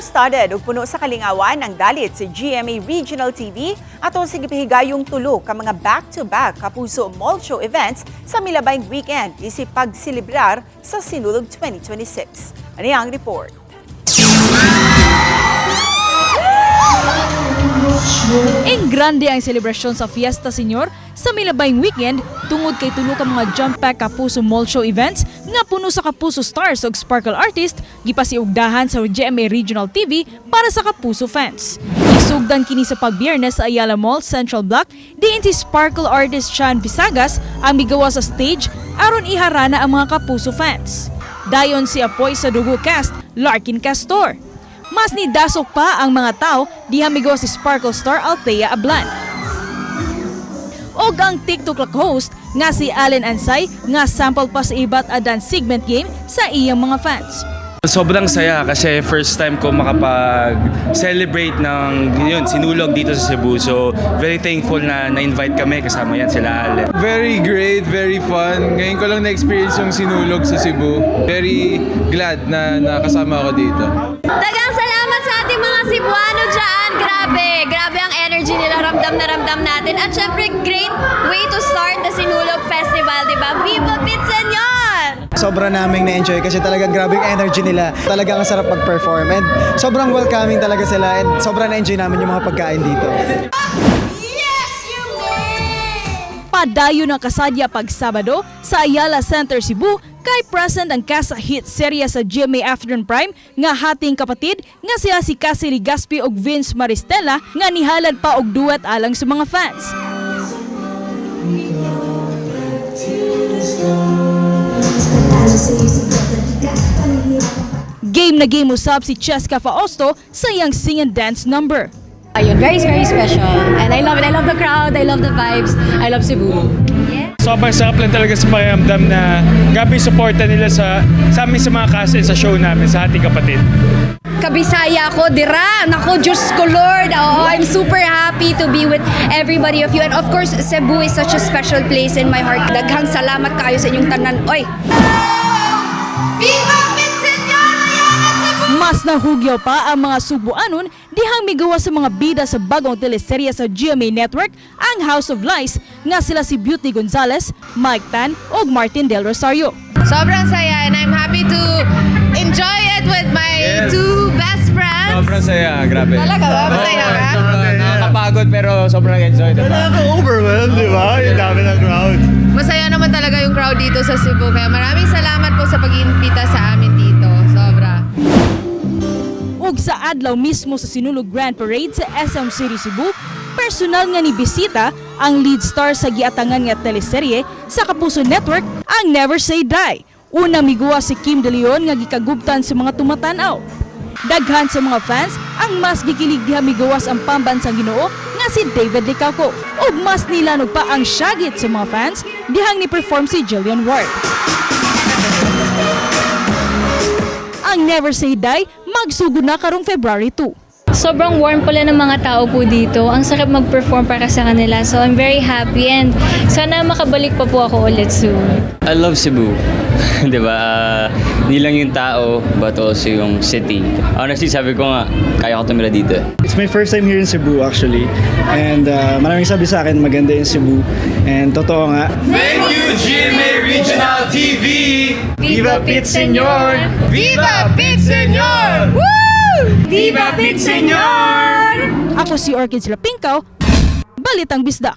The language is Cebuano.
Star-studded ug puno sa kalingawan ang dalit sa GMA Regional TV ato sa gipahigayong tulo ka mga back-to-back Kapuso Mall Show events sa milabayng weekend isip pagselebrar sa Sinulog 2026. Ani ang report. Ing grande ang selebrasyon sa Fiesta Señor sa milabayng weekend tungod kay tulo ka mga jump-pack Kapuso Mall Show events nga puno sa Kapuso stars ug sparkle artist gipasiugdahan sa GMA Regional TV para sa Kapuso fans. Isugdan kini sa pagbiyernes sa Ayala Mall Central Block diin si sparkle artist Chan Visagas ang migawa sa stage aron iharana ang mga Kapuso fans. Dayon si Apoy sa Dugo cast Larkin Castor. Mas nidasok pa ang mga tao diha migo si Sparkle Star Althea Ablan. Og ang TikTok host nga si Allen Ansay nga sample pa sa iba't a dance segment game sa iyang mga fans. Sobrang saya kasi first time ko makapag-celebrate ng yun, Sinulog dito sa Cebu. So, very thankful na na-invite kami, kasama yan sila Allen. Very great, very fun. Ngayon ko lang na-experience yung Sinulog sa Cebu. Very glad na nakasama ako dito. Daghang salamat sa ating mga Cebuano dyan. Grabe, grabe ang energy nila. Ramdam na ramdam natin. At syempre, great way to start the Sinulog Festival, di ba? Viva Pit Señor! Sobra naming na-enjoy kasi talagang grabe yung energy nila. Talagang ang sarap mag-perform and sobrang welcoming talaga sila and sobrang na-enjoy namin yung mga pagkain dito. Padayon ang kasadya pag Sabado sa Ayala Center Cebu kay present ang kasa hit serya sa GMA Afternoon Prime nga hating kapatid nga sila si Cassie Legaspi ug Vince Maristela nga nihalad pa og duet alang sa mga fans. Game na game usab si Cheska Fausto sa iyang sing and dance number. Ayun, very, very special. And I love it. I love the crowd. I love the vibes. I love Cebu. Sobrang sarap lang talaga sa pakiramdam na grabe yung suporta nila sa amin, sa mga cast and sa show namin, sa Hating Kapatid. Kabisaya ko, dira. Nako, Diyos ko Lord. Oo, I'm super happy to be with everybody of you. And of course, Cebu is such a special place in my heart. Daghang salamat kayo sa inyong tanan. Oy! Viva Pit Señor! Mas nahugyaw pa ang mga Sugbuanon dihang migawa sa mga bida sa bagong teleserye sa GMA Network, ang House of Lies, nga sila si Beauty Gonzalez, Mike Tan ug Martin Del Rosario. Sobrang saya and I'm happy to enjoy it with my two best friends. Sobrang saya, grabe. Talaga ba? Masaya ka? Sobrang nakakapagod pero sobrang enjoy, diba? Nakaka-overwhelm, di ba? Yung dami ng crowd. Masaya naman talaga yung crowd dito sa Cebu. Kaya maraming salamat po sa pag-iimbita sa amin dito. Sobra. Ug sa adlaw mismo sa Sinulog Grand Parade sa SM City Cebu, personal nga ni bisita ang lead star sa giatangan nga teleserye sa Kapuso Network, ang Never Say Die. Unang miguwa si Kim De Leon nga gikagubtan sa mga tumatanaw. Daghan sa mga fans ang mas gikilig diha migawas ang pambansang Ginoo nga si David Licauco. Ug mas nilanog pa ang syagit sa mga fans dihang ni-perform si Jillian Ward. Ang Never Say Die magsugod na karong February 2. Sobrang warm pala ng mga tao po dito. Ang sarap mag-perform para sa kanila. So I'm very happy and sana makabalik pa po ako ulit soon. I love Cebu. 'Di ba? Hindi lang yung tao, but also yung city. Honestly, sabi ko nga, kaya ko tumira dito eh. It's my first time here in Cebu, actually. And maraming sabi sa akin maganda yung Cebu. And totoo nga. Thank you, GMA Regional TV! Viva Pit Señor! Viva Pit Señor! Woo! Viva Pit Señor! Ako si Orchids Lapingkaw, Balitang Bisdak.